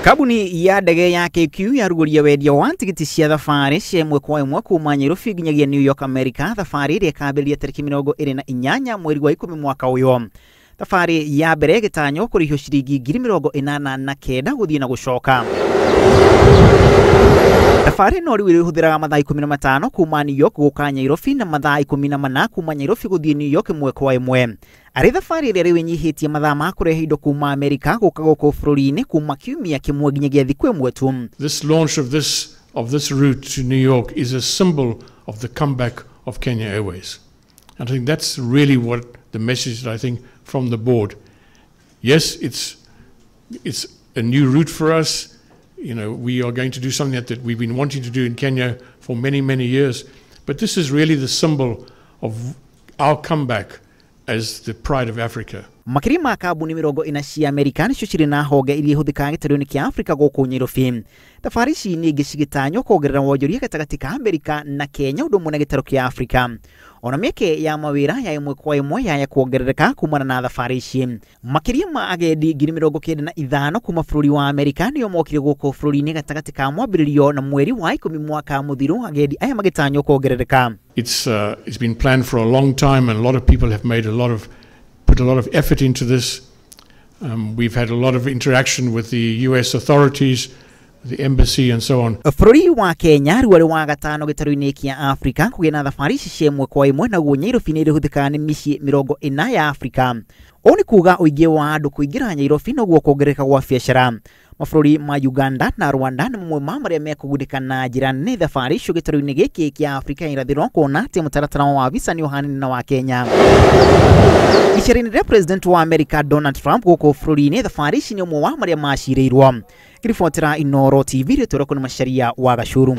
Kambuni ya ndege ya KQ yaruguria wendia wa tigiti cia thabarĩ cia ĩmwe kwa ĩmwe kuma Nairobi nginyagia New York America, thabarĩ ĩrĩa ĩkambĩrĩria tarĩki 28 mweri wa 10 mwaka ũyũ. Thabarĩ ya mbere ĩgĩtanywo kũrĩhio ciringi 89,000 gũthiĩ na gũcoka. Thabarĩ ĩno rĩu ĩrĩhũthĩraga mathaa 15 kuma New York gũka Nairobi na mathaa 14 kuma Nairobi gũthiĩ New York ĩmwe kwa ĩmwe. Arĩ thabarĩ ĩrĩa rĩu ĩnyihĩtie mathaa ma kũrehe indo kuma Amerika gũka gũkũ bũrũri-inĩ kuma kiumia kĩmwe nginyagia thikũ ĩmwe tu. This launch of this route to New York is a symbol of the comeback of Kenya Airways. And I think that's really what the message that I think from the board. Yes, it's a new route for us. We are going to do something that we've been wanting to do in Kenya for many, many years. But this is really the symbol of our comeback as the pride of Africa. Makĩria ma kambuni 40 cia Amerika nĩcio cirĩ na honge iria ihũthĩkaga gĩtarũ-inĩ kĩa Afrika gũkũ Nairobi. Thabarĩ ici ningĩ cigĩtanywo kuongerera wonjoria gatagatĩ ka Amerika na Kenya ũndũ ũmwe na gĩtarũ kĩa Afrika. Ona mĩeke ya mawĩra ya ĩmwe kwa ĩmwe yaya kuongerereka kumana na thabarĩ ici. Makĩria ma agendi 95,000 kuma bũrũri wa Amerika nĩo mokire gũkũ bũrũri-inĩ gatagatĩ ka mwambĩrĩrio na mweri wa 10 mwaka mũthiru, agendi aya magĩtanywo kuongerereka. It's been planned for a long time, and a lot of people have made a lot of put a lot of effort into this. We've had a lot of interaction with the US authorities, the embassy, and so on. Bũrũri wa Kenya rĩu arĩ wa gatano gĩtarũ-inĩ kĩa Afrika kũgĩa na thabarĩ ici cia ĩmwe kwa ĩmwe, naguo Nairobi nĩ ĩrĩhũthĩkaga nĩ mĩciĩ 40 ya Afrika. Ũũ nĩ kuga ũingĩ wa andũ kũingĩra Nairobi noguo kuongerereka gwa biacara. Mabũrũri ma Uganda na Rwanda nĩ mamwe ma marĩa mekũgunĩka na njĩra nene thabarĩ icio gĩtarũ-inĩ gĩkĩ kĩa Afrika ya irathĩro, kuona atĩ mũtaratara wa visa nĩ ũhanaine na wa Kenya. Icera-inĩ rĩa President wa America Donald Trump gũkũ bũrũri-inĩ, thabarĩ ici nĩ ũmwe wa marĩa macirĩirwo. Ngĩribotera Inooro TV, rĩtwa rĩakwa nĩ Macharia wa Gacuru.